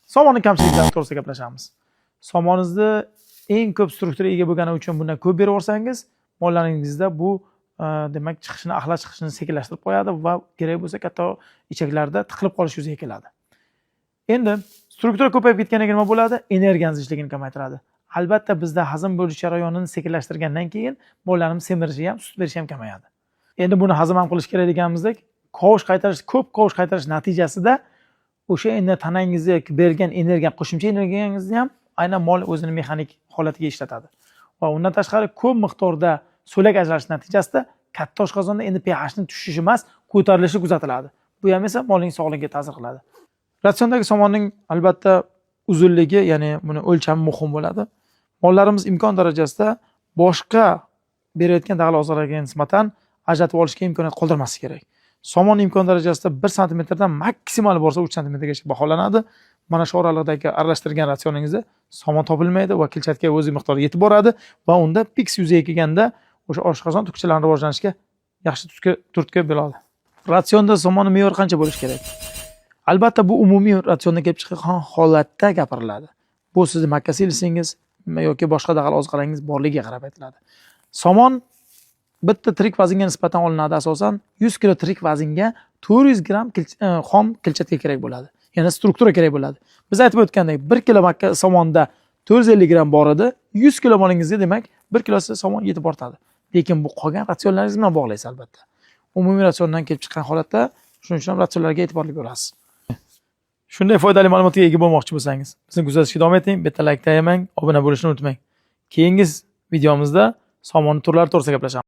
Somonni kamchiliklari to'g'risida gaplashamiz. Somoningizni eng ko'p strukturaga ega bo'lgani uchun bundan ko'p berib yuborsangiz, mollaringizda bu demak chiqishini, axlat chiqishini sekinlashtirib qo'yadi va kerak bo'lsa katta ichaklarda tiqilib qolish yuzaga keladi. Endi struktura ko'payib ketgandan keyin nima bo'ladi? Energiyangiz ishligini kamaytiradi. Albatta, bizda hazm bo'lish jarayonini sekinlashtirgandan keyin mollarimiz semirishi ham, sut berishi ham kamayadi. Endi buni hazm ham qilish kerak deganimizdek, kovush qaytarish, ko'p kovush qaytarish natijasida o'sha endi tanangizga bergan energiya, qo'shimcha energiyangizni ham aynan mol o'zini mexanik holatiga ishlatadi. Va undan tashqari ko'p miqdorda so'lak ajralish natijasida katta oshqozonda endi pHni tushishi emas, ko'tarilishi kuzatiladi. Bu ham esa molning sog'ligiga ta'sir qiladi. Ratsiondagi somonning albatta uzunligi, ya'ni buni o'lchami muhim bo'ladi. Mollarimiz imkon darajasida boshqa berayotgan dag'al oziqlarga nisbatan ajratib olishga imkoniyat qoldirmaslik kerak. Somon imkon darajasida 1 santimetrdan maksimal borsa 3 santimetrgacha baholanadi. Mana shu oraliqdagi aralashtirgan ratsioningizda somon topilmaydi va kletchatka o'zi miqdori yetib boradi va unda piks yuzaga kelganda o'sha oshqozon tukchalari rivojlanishiga yaxshi turtki bo'ladi. Ratsionda somonni me'yori qancha bo'lishi kerak? Albatta, bu umumiy ratsionda kelib chiqqan holatda gapiriladi. Bu sizni makka silosingiz yoki boshqa dag'al oziqalaringiz borligiga qarab aytiladi. Somon bitta tirik vaznga nisbatan olinadi asosan. 100 kilo tirik vaznga 400 gramm xom kletchatka kerak bo'ladi. Ya'ni struktura kerak bo'ladi. Biz aytib o'tgandek, 1 kilo makka somonda 450 gramm bor edi. 100 kilo molingizga demak 1 kilosi somon yetib ortadi. Lekin bu qolgan ratsionlaringiz bilan bog'laysiz albatta. Umumiy ratsiondan kelib chiqqan holatda, shuning uchun ham ratsionlarga e'tiborli bo'lasiz. Shunday foydali ma'lumotga ega bo'lmoqchi bo'lsangiz, bizni kuzatishga davom eting, bitta layk tayamang, obuna bo'lishni unutmang. Keyingi videomizda somon turlari to'g'risida gaplashamiz.